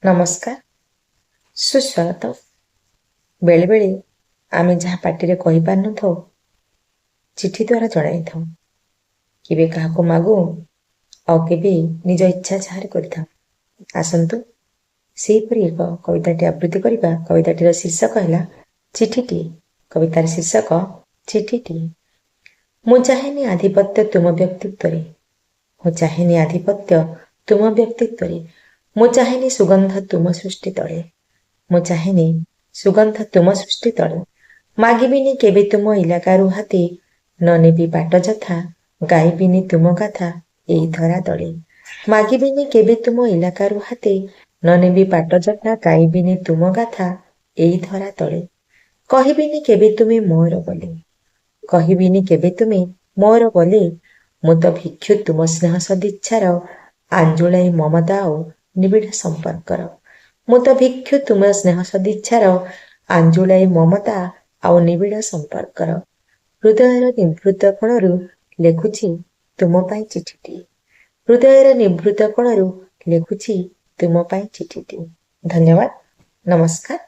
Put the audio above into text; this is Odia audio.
ନମସ୍କାର, ସୁସ୍ୱାଗତ। ବେଳେବେଳେ ଆମେ ଯାହା ପାଟିରେ କହିପାରିନଥାଉ, ଚିଠି ଦ୍ୱାରା ଜଣାଇଥାଉ। କେବେ କାହାକୁ ମାଗୁ ଆଉ କେବେ ନିଜ ଇଚ୍ଛା ଯାହାର କରିଥାଉ। ଆସନ୍ତୁ ସେହିପରି ଏକ କବିତାଟି ଆବୃତ୍ତି କରିବା। କବିତାଟିର ଶୀର୍ଷକ ହେଲା ଚିଠିଟିଏ। କବିତାର ଶୀର୍ଷକ ଚିଠିଟିଏ। ମୁଁ ଚାହେଁନି ଆଧିପତ୍ୟ ତୁମ ବ୍ୟକ୍ତିତ୍ୱରେ, ମୁଁ ଚାହେଁନି ଆଧିପତ୍ୟ ତୁମ ବ୍ୟକ୍ତିତ୍ୱରେ, ମୁଁ ଚାହେଁନି ସୁଗନ୍ଧ ତୁମ ସୃଷ୍ଟି ତଳେ, ମୁଁ ଚାହେଁନି ସୁଗନ୍ଧ ତୁମ ସୃଷ୍ଟି ତଳେ। ମାଗିବିନି କେବେ ତୁମ ଇଲାକାରୁ ହାତେ, ନ ନେବି ବାଟ ଯଥା, ଗାଇବିନି ତୁମ ଗାଥା ଏଇ ଧରା ତଳେ। ମାଗିବିନି କେବେ ତୁମ ଇଲାକାରୁ ହାତେ, ନ ନେବି ବାଟ ଯଥା, ଗାଇବିନି ତୁମ ଗାଥା ଏଇ ଧରା ତଳେ। କହିବିନି କେବେ ତୁମେ ମୋର ବୋଲି, କହିବିନି କେବେ ତୁମେ ମୋର ବୋଲି। ମୁଁ ତ ଭିକ୍ଷୁ ତୁମ ସ୍ନେହ ସଦିଚ୍ଛାର, ଆଞ୍ଜୁଳାଇ ମମତା ଆଉ ନିବିଡ଼ ସମ୍ପର୍କର। ମୁଁ ତ ଭିକ୍ଷୁ ତୁମ ସ୍ନେହ ସଦିଚ୍ଛାର, ଆଞ୍ଜୁଳାଇ ମମତା ଆଉ ନିବିଡ଼ ସମ୍ପର୍କର। ହୃଦୟର ନିଭୃତ କୋଣରୁ ଲେଖୁଛି ତୁମ ପାଇଁ ଚିଠିଟିଏ, ହୃଦୟର ନିଭୃତ କୋଣରୁ ଲେଖୁଛି ତୁମ ପାଇଁ ଚିଠିଟିଏ। ଧନ୍ୟବାଦ, ନମସ୍କାର।